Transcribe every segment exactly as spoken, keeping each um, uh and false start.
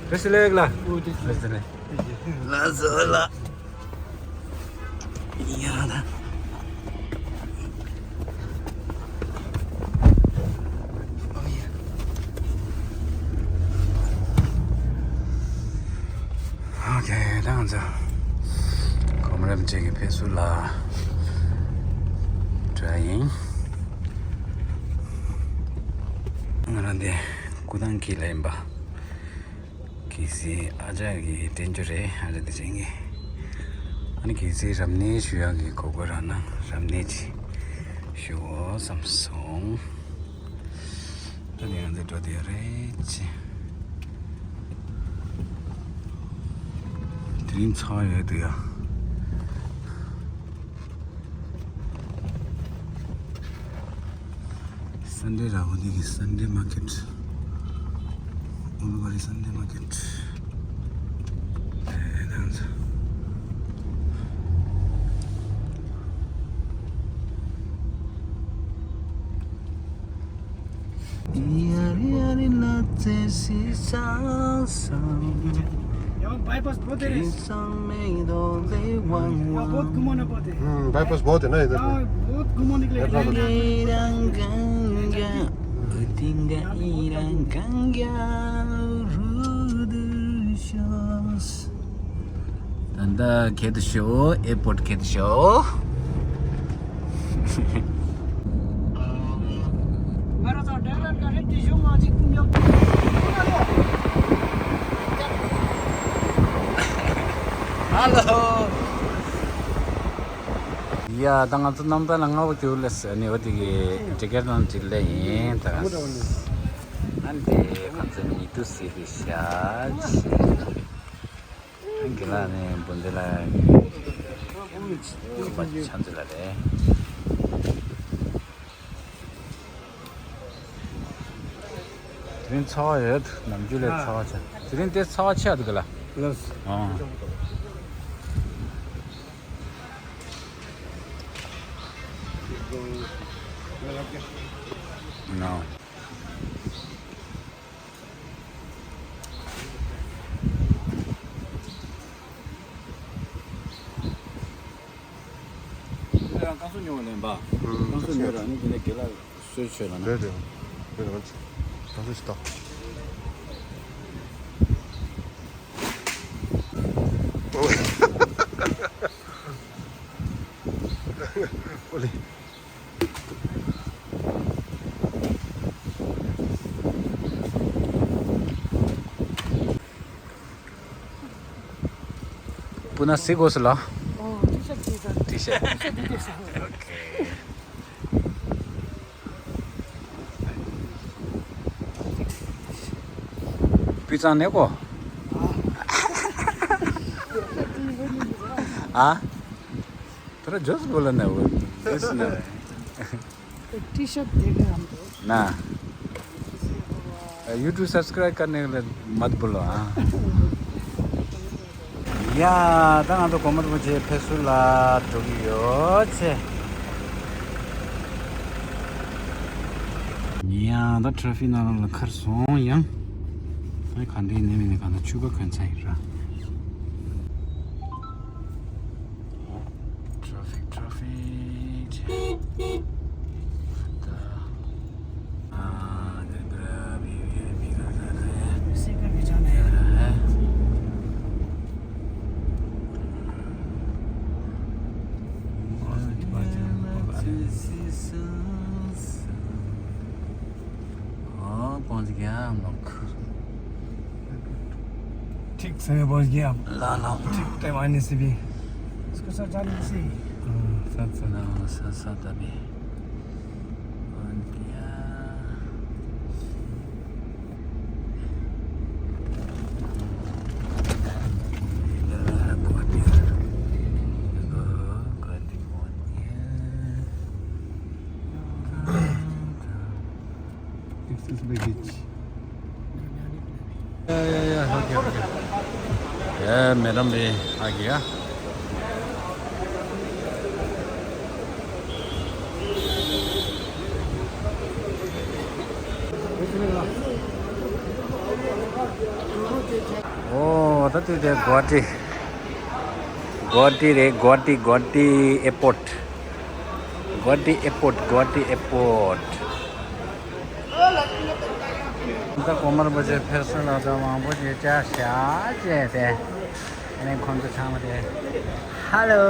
བཀྲ་ཤིས་བདེ་ལེགས་ལགས། ཨོ་བཀྲ་ཤིས་བདེ་ལེགས། ལགས་སོ་ལགས། ཡ་ད། ཨོ་ཡ། ཨོ་ཁེ། ད་ང་ཚོ་གོ་མ་རིམ་ཅན་གྱི་ཕེབས་བསུ་ལ་འགྲོ་ཡ་ཡིན། ང་རང་འདི་སྐུ་ཐང་དཀྱིལ་ལ་ཡིན་པ། གལ་སྲིད་ཨ་ཅག་གིས་དྲན་རྒྱུ་རེད། ཨ་ཅག་བདེ་ཆེན་གྱིས། ཨ་ནི་གལ་སྲིད་རབ་གནས་ཞུ་ཡག་གི་གོ་སྐབས་རག་ན་རབ་གནས་ཅིག་ཞུའོ་བསམ་སོང་། ད་ནི་ང་ཚོ་འགྲོ་བསྡད་ཡོད་རེད་ཅེ། དེ་རིང་ཚ་བ་ཡོད་འདུག་ཡ། Sunday ར་བོ་འདི་གི་Sunday market། ཨུ་ལུ་བ་རི་Sunday market། ཨེ་ད་ང་ཚོ། यार यार नाचे सी सांसम। यहाँ बाईपास बहुत है। किसम में दो दे वन यहाँ बहुत वन। घुमाना पड़ते हैं। हम्म, बाईपास बहुत है ना इधर हाँ, में। बहुत घुमाने के लिए है। इधर में। Iranganga, utinga iranganga, rudu shos. ད་ལྟ་ཁེ་ཏུ་ཤོ། ཨེར་པོར་ཊི་ཁེ་ཏུ་ཤོ། ང་རང་ཚོ་ཌེ་ལར་ག་རེ་དེ་ཞུ་ང་ཅིག་ཀུན་ཡོད། ཧ་ལོ། ཡ་ད་ང་ཚོ་རྣམ་ཐར་ལ་སྔ་པོ་ཅིག་སླེབས་ཟེར་ནས་འོ་དེ་གི་ཊི་ཀེ་ཊི་དང་ཅིག་སླེབས་ཡིན་ད། ཨ་ནི་དེ་ཁོང་ཚོ་ཉིད་དུ་ཟེར་གི་ཤག་དགེ་ལགས་ནས་འབུ་འདི་ལ་ཁོ་པ་ཆ་འདི་ལ་རེད། དེ་རིང་ཚ་བ་ཡོད། ནམ་རྒྱུན་ལས་ཚ་བ་ཆེ། དེ་རིང་དེ་ཚ་བ་ཆེ་འདུག་ག་ལ། ལགས། ཨང་། ནའོ། ཡང་ཀང་སུ་ཉོ་བ་ལེན་པ། ཀང་སུ་ཉོ་ར་ནི་དེ་ནས་དགེ་ལགས་གསོལ་མཆོད་ལ་ན། རེད་རེད། རེད་རེད། ཀང་སུ་ཞིག་ཏོ། ཨོ་ལེ། སྤུ་ན་སི་གོ་སི་ལ། ཨོ་ཊི་ཤར་ཊི་ཤར། ཊི་ཤར། ཊི་ཤར་ཊི་ཤར། ཨོ་ཁེ། སྤུས་གཙང་ནས་གོ། ཨ། थोड़ा जोश बोलो ना वो। जोश ना। टी शर्ट देख रहे हम तो। ना। YouTube सब्सक्राइब करने के लिए मत बोलो हाँ। ཡ། ད་ང་ཚོ་གོང་མ་རིན་པོ་ཆེ་ཕེབས་བསུ་ལ་འགྲོ་གི་ཡོད་ཚེ། ཡ། ད་ཊ་ར་ཕིག་ནང་ལ་ཁར་སོང་ཡང་། ཨ་ག་འདྲའི་ནས་མིན་ནས་ག་འདྲ་ཆུ་ཁ་གོན་ཚ་ཡིན་ར། Traffic, traffic. हाँ, पहुंच गया हम लोग। ठीक समय पहुंच गया हम। ला, ला। ठीक टाइम आने से भी। इसको सर जाने से ही। हाँ, साथ साथ। ला, साथ साथ अभी। पहुंच गया। गुवाहाटी। गुवाहाटी पहुंच गया। Excess baggage. Yeah, yeah, yeah, okay, okay. Yeah, madam भी आ गया। ད་དུས་དེ་གོ་ཧ་ཊི། གོ་ཧ་ཊི་རེད། གོ་ཧ་ཊི། གོ་ཧ་ཊི་ཨེར་པོར་ཊི། གོ་ཧ་ཊི་ཨེར་པོར་ཊི། གོ་ཧ་ཊི་ཨེར་པོར་ཊི། ད་གོང་མ་རིན་པོ་ཆེ་ཕེབས་སོང་ལ། ད་མང་པོ་ཞིག་བཅར་བཞག་བྱས་ཏེ། ཨ་ནི་ཁོང་ཚོ་ཚང་མ་དེ། ཧ་ལོ།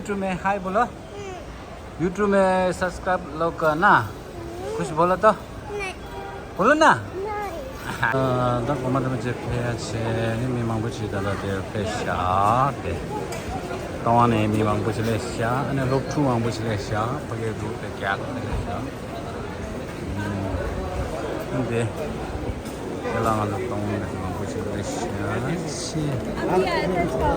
YouTube में हाय बोलो। YouTube में सब्सक्राइब लोग करना। कुछ बोलो तो। नहीं। बोलो ना। नहीं। ད་གོང་མ་རིན་པོ་ཆེ་ཕེབས་ཡ་བྱས་ནི་མི་མང་པོ་ཞིག་ད་ལྟ་དེར་ཕེབས་ཤག་དེ། ཏང་ནས་མི་མང་པོ་ཞིག་སླེབས་ཤག་ཨ་ནི་སློབ་ཕྲུག་མང་པོ་ཞིག་སླེབས་ཤག་ཕ་གིའི་གྲོགས་དེ་རྒྱ་གར་ནས་སླེབས་ཤག་འདི། དེ་ལ་ང་ཚོ་གཏོང་ལེན་མང་པོ་ཞིག་རེད་ཤག་ཤི། ཡ་རེད་ར།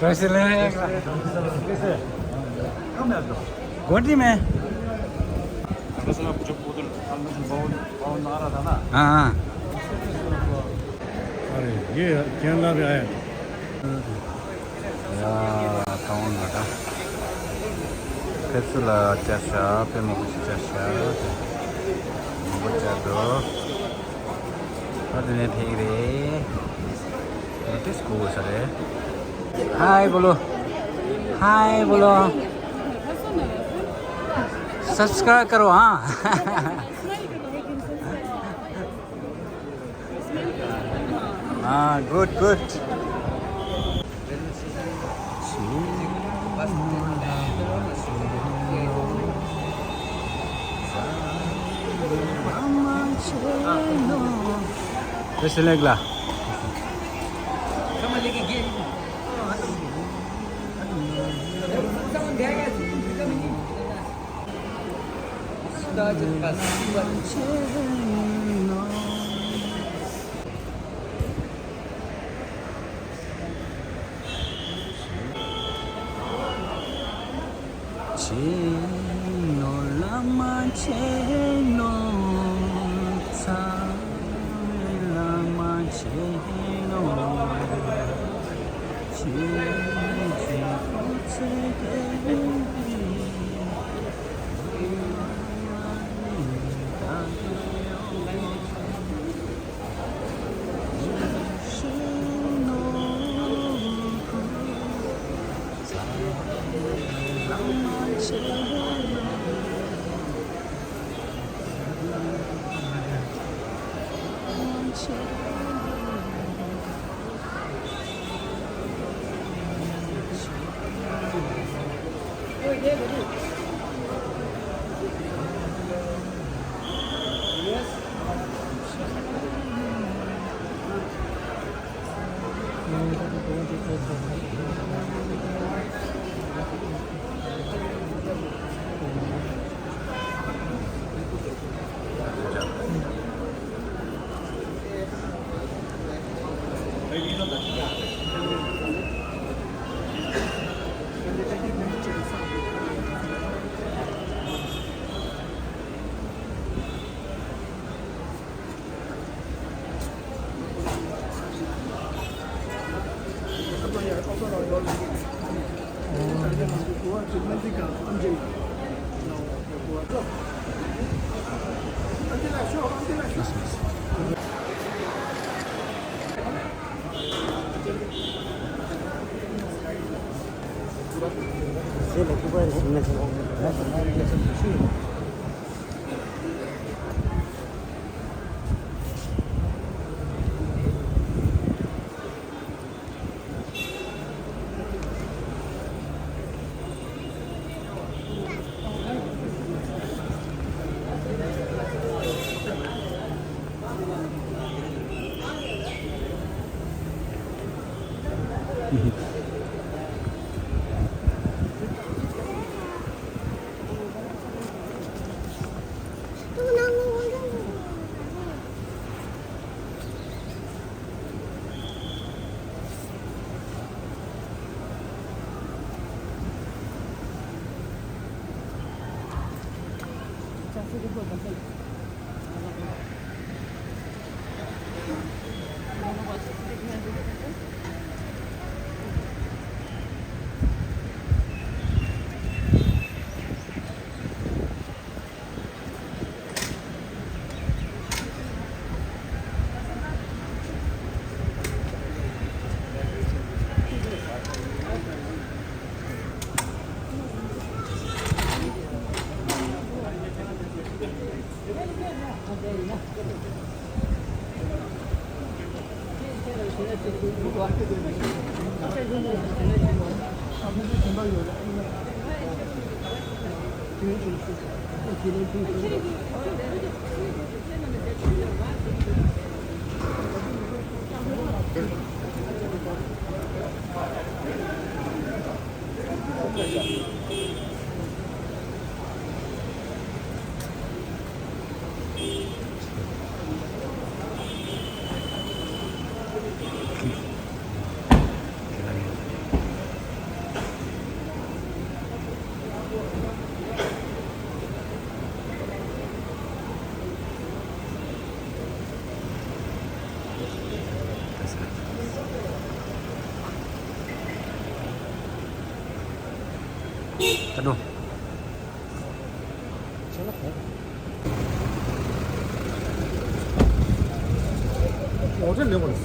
कैसे ले? गोटी में। हाँ, हाँ। अरे, ये केरला भी आया। ཡ་ད་འོང་ང་ད་ཕེབས་བསུ་ལ་བཅར་ཤག་དཔེ་མང་པོ་ཞིག་བཅར་ཤག་མང་པོ་བཅར་འདུག་ད་དེ་ནས་ཕེབས་ཀྱི་རེད། ད་ཏིས་གོ་ས་རེད། हाय बोलो। हाय बोलो। सब्सक्राइब करो, हाँ। हाँ, गुड, गुड। कैसे लगला?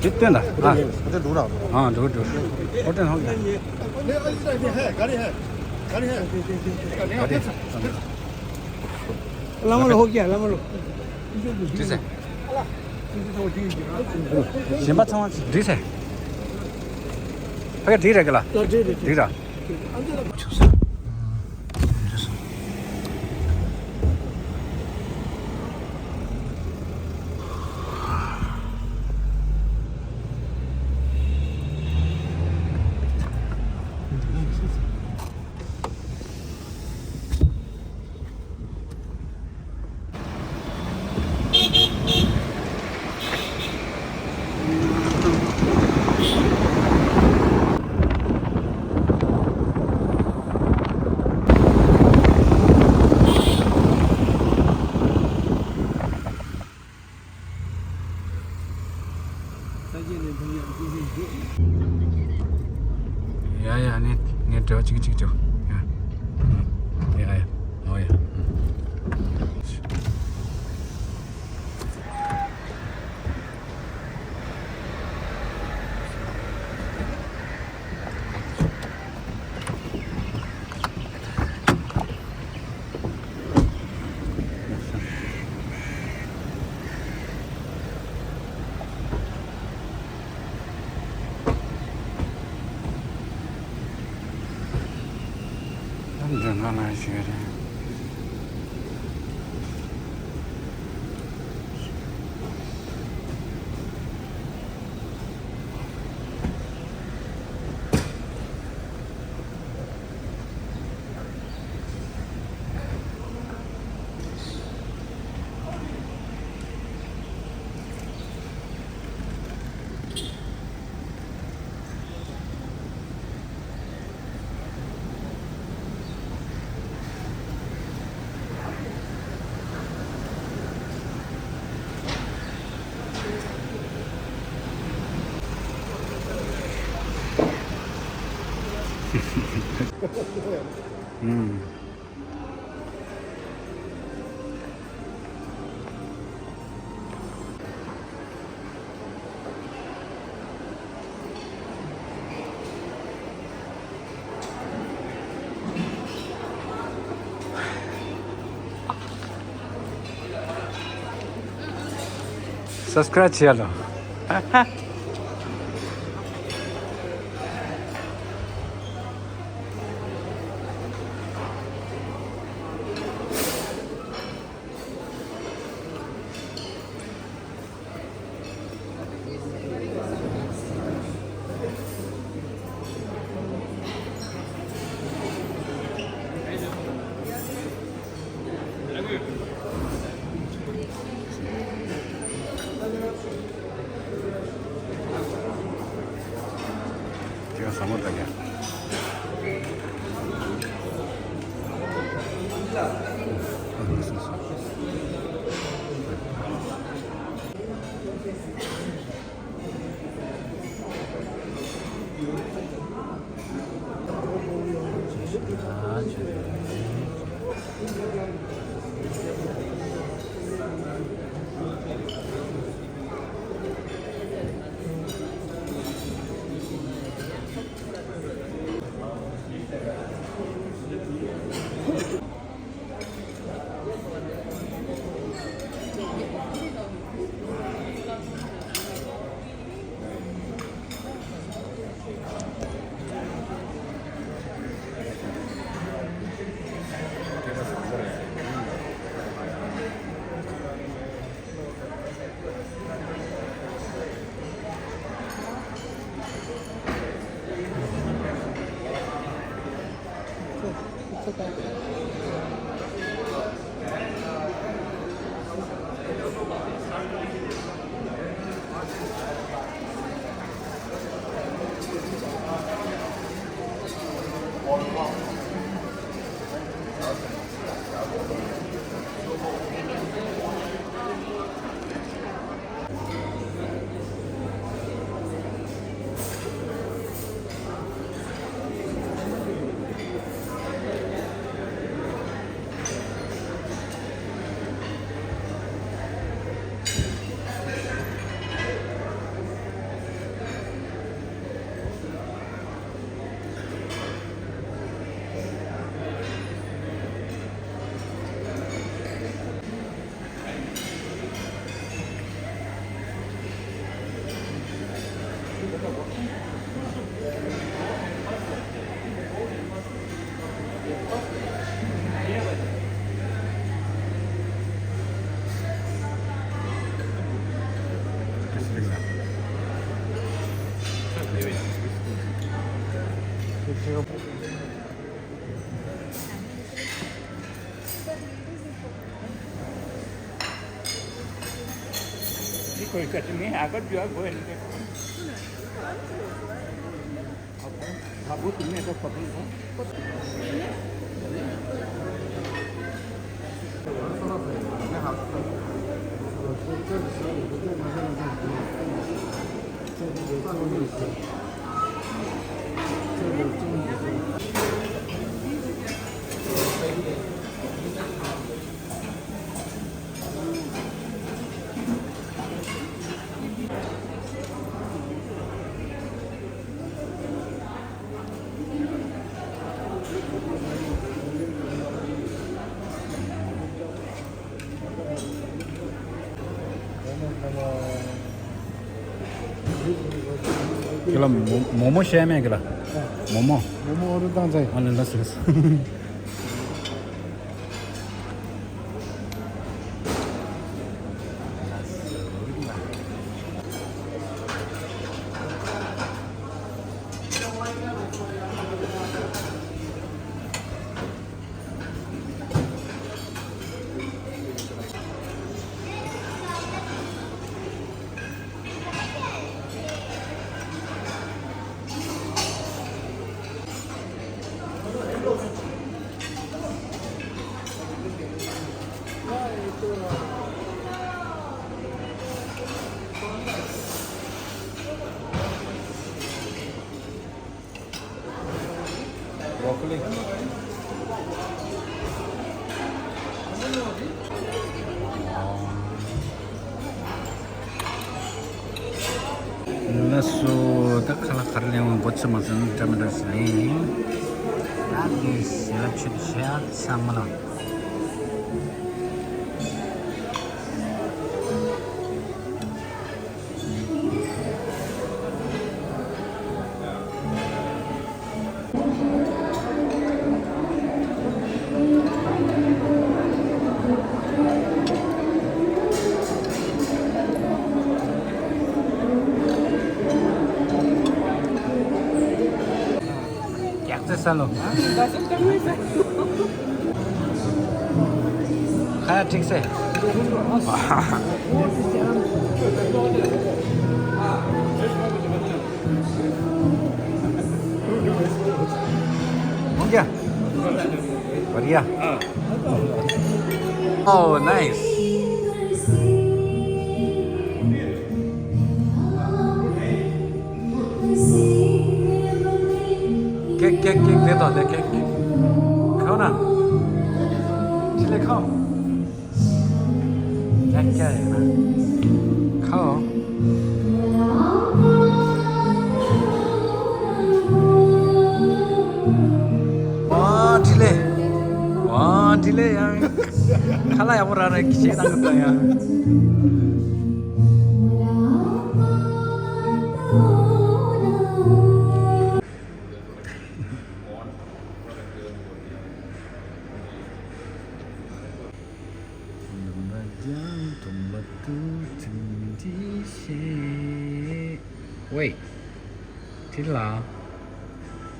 འདི་སྟོན་དང་། ཨ། ཨ། འགྲོ་འགྲོ། ཨོ་ཏན་ཧོ་ཡ། བླ་མ་ལ་ཧོ་ཀྱ་བླ་མ་ལ། འདི་ཟེར། གཞན་པ་ཚང་མ་འདི་ཟེར། ཕ་གི་འདི་རེད་གི་ལ། འདི་ར། ཡ་ཡ། ནི་ངས་འབྲེལ་བ་གཅིག་གཅིག་བཅོ། ཡ་ཡ། ཨོ་ཡ། འདི་ང་ལ་ཞུ་རེད། ཨུམ། སབ་སི་ཀ་རབ་བྱེད་ཡ་ལོ། ཁྱེད་ཟ་མ་ད་ཀྱང་། ཁྱེད་ལ་མོ་མོ་མོ་བཤད་མེད་ཀྱི་ལ། མོ་མོ། མོ་མོ་ཨོ་རོ་བཏང་ཚེ། ཨ་ལེ་ལ་སི་ལ་སི། Broccoli. ལགས་སོ། ད་ཁ་ལག་ག་རེ་ལེན་འོང་། འགོ་ཚུགས་མ་ཚུགས་ནི་འདྲ་མི་འདྲ་ཞིག་ལེན་ཡིན། ད་འདི་ཞལ་ལག་མཆོད་བཤད་ཚང་མ་ལ། རྒྱག་རྩེ་ས་ལོ། ཁ་ཡ་ཁྲིག་སེ། ཁོང་རྒྱ། བ་རི་ཡ། Oh, nice. ཀེག་ཀེག་ཀེག་དེ་དང་དེ་ཀེག་ཀེག་ཁོ་ན། ཅི་ལེ་ཁོ། ཀེག་ཀེག་ཡིན་ན། ཁོ། ཝ་ཀྲི་ལེ། ཝ་ཀྲི་ལེ་ཡང་། ཁ་ལག་ཡག་པོ་རག་རེད། ཁྱེད་རང་གི་ད་ཡང་། ཝེ། ཁྲིད་ལ།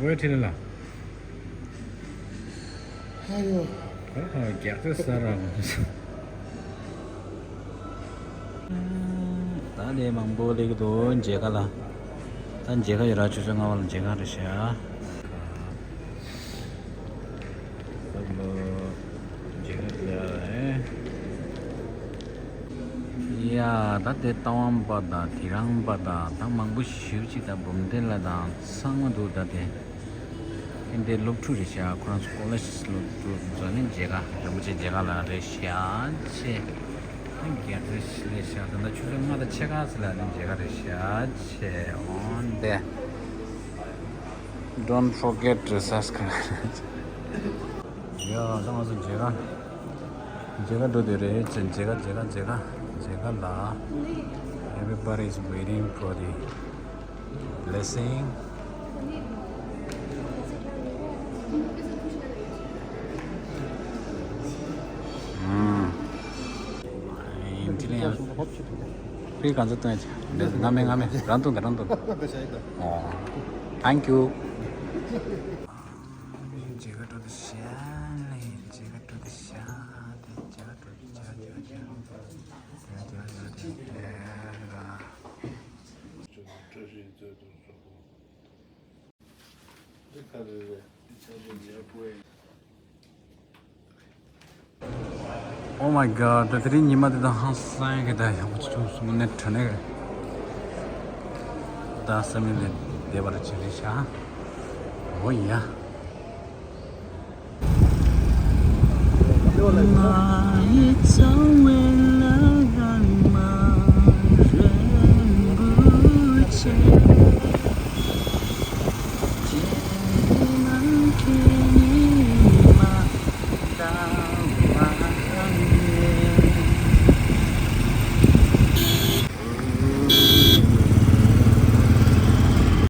ཝེ་ཁྲིད་ལ། རྒྱག་ཚོད་ས་ར་མ་སོང་། ད་ལས་མང་པོ་སླེབས་ཀྱི་འདུག་མཇལ་ཁ་ལ། ད་མཇལ་ཁ་ཡོད་ར། ཆུ་ཚོད་ལྔ་པ་ལ་མཇལ་ཁ་རེད་ཤག་སློབ་ལོ་མཇལ་ཁ་ཡོད་རེད། ཡ། ད་དེ་རྟ་དབང་པ་དང་དེ་རིང་པ་དང་ད་མང་པོ་ཞེ་པོ་ཅིག་ད་འབུམ་སྡེ་ལ་དང་ཚང་མ་འདུག་ད་དེ། ཨིན་དེ་སློབ་ཕྲུག་རེད་ཤག་ཁོ་རང་ཚོ་ཀོ་ལེ་ཇི་སློབ་ཕྲུག་ཚོ་ནི་མཇལ་ཁ་རིན་པོ་ཆེ་མཇལ་ཁ་ལ་རེད་ཤག་ཆེ། ཨ་རྒྱ་རེད་ཤག་ད་ལྟ་ཆུ་ཚོད་ལྔ་དང་ཕྱེད་ཀ་ཙམ་ལ་ནི་མཇལ་ཁ་རེད་ཤག་ཆེ། འོན་ཏེ། Don't forget to subscribe. ཡ། ད་ང་ཚོ་མཇལ་ཁ་མཇལ་ཁ་འགྲོ་དེ་རེད། མཇལ་ཁ་མཇལ་ཁ་མཇལ་ཁ་མཇལ་ཁ་ལ། Everybody is waiting for the blessing. ཨུམ། ཨིན་ཇི་ལི་ཡང་། ཕི་གང་ཚོད་སྟོན་ཡ་ཆ། ང་མེད་ང་མེད། རང་སྟོན་དང་རང་སྟོན། ཨོ། Thank you. མཇལ་ཁ་འགྲོ་དེ་ཤག་མཇལ་ཁ་འགྲོ་དེ་ཤག་མཇལ་ཁ་འགྲོ་དེ་ཤག Oh my god, ད་དེ་རིང་ཉི་མ་དེ་དང་ཧང་སང་གི་ད་ཡག་པོ་བྱུང་སོང་ནས་དྲན་ནས་ད་སེམས་ལ་བདེ་བར་བྱེད་རེད་ཤག་འོ་ཡ།